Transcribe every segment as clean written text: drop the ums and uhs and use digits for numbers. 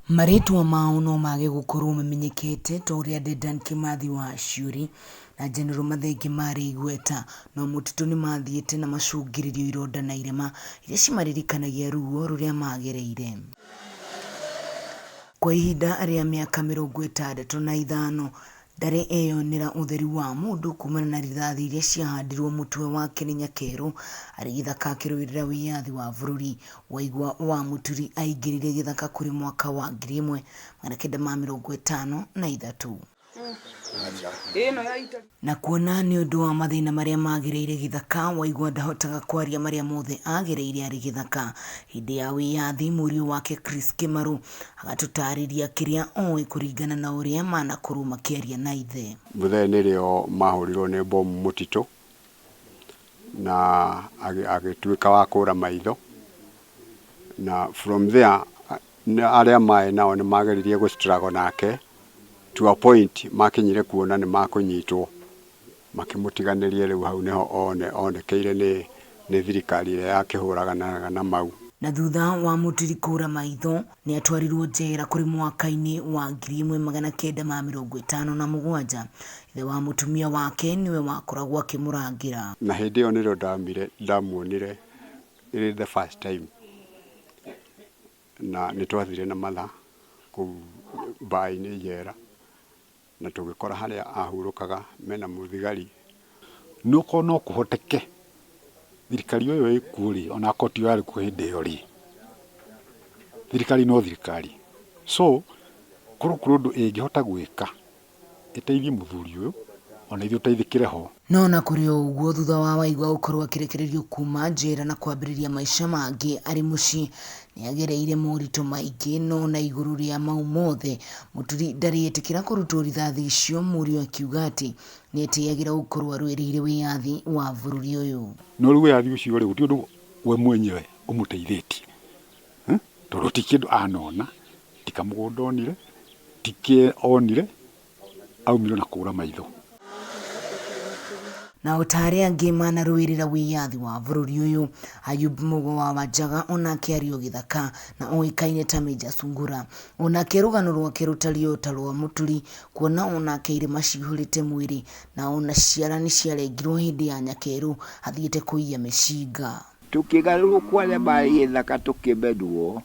Marĩtwa mao no mage gũkorwo mamenyekete ta ũrĩa Dedan Kimathi wa Aciuri na General Mathenge marĩ igweta, no mũtitũ nĩmathiĩte na macũngĩrĩrio ironda na irema iria cimaririkanagia ruo rũrĩa magereire. Kwa ihinda rĩa mĩaka 65 ndarĩ eyonera ũtheri wa mũndũ kumana na rithathi iria ciahandirwo mũtwe wake nĩ Nyakerũ arĩ gĩthaka akĩrũĩrĩra wĩyathi wa bũrũri. Waigwa wa Mũturi aingĩrire gĩthaka kũrĩ mwaka wa 1953. Na kuona nĩ ũndũ wa mathĩna marĩa magereire gĩthaka, Waigwa ndahotaga kwaria marĩa mothe agereire arĩ gĩthaka. Hĩndĩ ya wĩyathi, mũriũ wake Chris Kĩmarũ agatũtarĩria kĩrĩa oĩ kũringana na ũrĩa manakorwo makĩaria na ithe. Mũthee nĩrĩo mahũrirwo nĩ bomu mũtitũ na agĩtuĩka wa kũra maitho, na from there arĩa maĩ nao nĩ mageririe gũ struggle nake to a point makinyire kuona nĩ makũnyitwo, makĩmũtiganĩria. Rĩu hau nĩho onekeire nĩ thirikari ĩrĩa yakĩhũraganaga na Mau. Na thutha wa Mũturi kũra maitho, nĩ atwarirwo njera kũrĩ mwaka-inĩ wa 1957. Ithe wa mũtumia wake nĩwe wakoragwo akĩmũrangĩra. Na hĩndĩ ĩyo nĩrĩo ndamuonire ĩrĩ the first time, na nĩ twathire na matha kũu mbaĩ-inĩ njera na tũgĩkora harĩa ahurũkaga mena mũthigari. No korwo no kũhoteke thirikari ĩyo ĩkuo rĩ, ona akorwo tiyo yarĩ kuo hĩndĩ ĩyo rĩ, thirikari no thirikari, so korwo kũrĩ ũndũ ĩngĩhota gwĩka ĩteithie mũthuri ũyũ ona ithuĩ tũteithĩkĩre ho. No na kũrĩ o ũguo, thutha wa Waigwa gũkorwo akĩrekererio kuma njera na kwambĩrĩria maica mangĩ arĩ mũciĩ, nĩ agereire moritũ maingĩ. No na igũrũ rĩa mau mothe, Mũturi ndarĩ etĩkĩra kũrutwo rithathi icio, mũriũ akiuga atĩ nĩ etĩyagĩra gũkorwo arũĩrĩire wĩyathi wa bũrũri ũyũ. No rĩu wĩyathi ũcio rĩ, gũtirĩ ũndũ we mwenyewe ũmũteithĩtie, tondũ ti kĩndũ anona, ti kamũgũnda onire, ti kĩ onire, aumire na kũra maitho. Na o ta arĩa angĩ manarũĩrĩra wĩyathi wa bũrũri ũyũ, Ayub Mugo wa Wanjaga onake arĩ o gĩthaka na oĩkaine ta Major Sungura. Onake rũgano rwake rũtariĩ o ta rwa Mũturi, kuona onake irema cihũrĩte mwĩrĩ na ona ciara nĩ ciarengirwo hĩndĩ ya Nyakerũ athiĩte kũiya mĩcinga. Tũkĩgarũrũkwo arĩa marĩ gĩthaka tũkĩmenwo,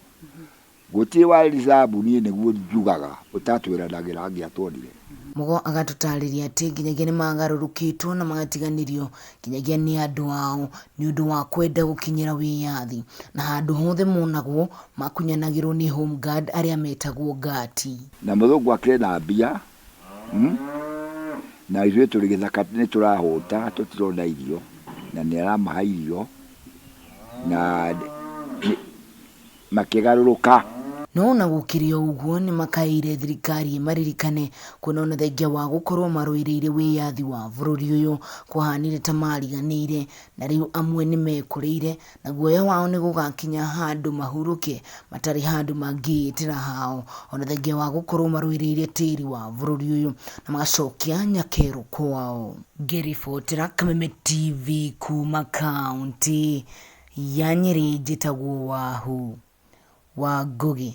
gũtirĩ wa reserve, niĩ nĩguo njugaga ũtatwĩranagĩra angĩatuonire. Mugo agatũtarĩria atĩ nginyagia nĩ magarũrũkĩtwo na magatiganĩrio nginyagia nĩ andũ ao nĩ ũndũ wa kwenda gũkinyĩra wĩyathi, na handũ hothe monagwo makunyanagĩrwo nĩ Home Guard arĩa metagwo ngati. Na mũthũngũ akĩrĩ na mbia, Na ithuĩ tũrĩ gĩthaka nĩ tũrahũta, tũtirona irio, na nĩ aramaha irio na makĩgarũrũka. No ona gũkĩrĩ o ũguo, nĩ makaĩire thirikari ĩmaririkane, kuona ona thengia wa gũkorwo marũĩrĩire wĩyathi wa bũrũri ũyũ, kwahanire ta mariganĩire na rĩu amwe nĩ mekũrĩire na guoya wao nĩ gũgakinya handũ mahurũke matarĩ handũ mangĩĩtĩra hao, ona thengia wa gũkorwo marũĩrĩire tĩri wa bũrũri ũyũ na magacokia Nyakerũ kwao. Ngĩribotera Kameme TV kuma kaũntĩ ya Nyĩrĩ, njĩtagwo Wahu wa Ngũgĩ.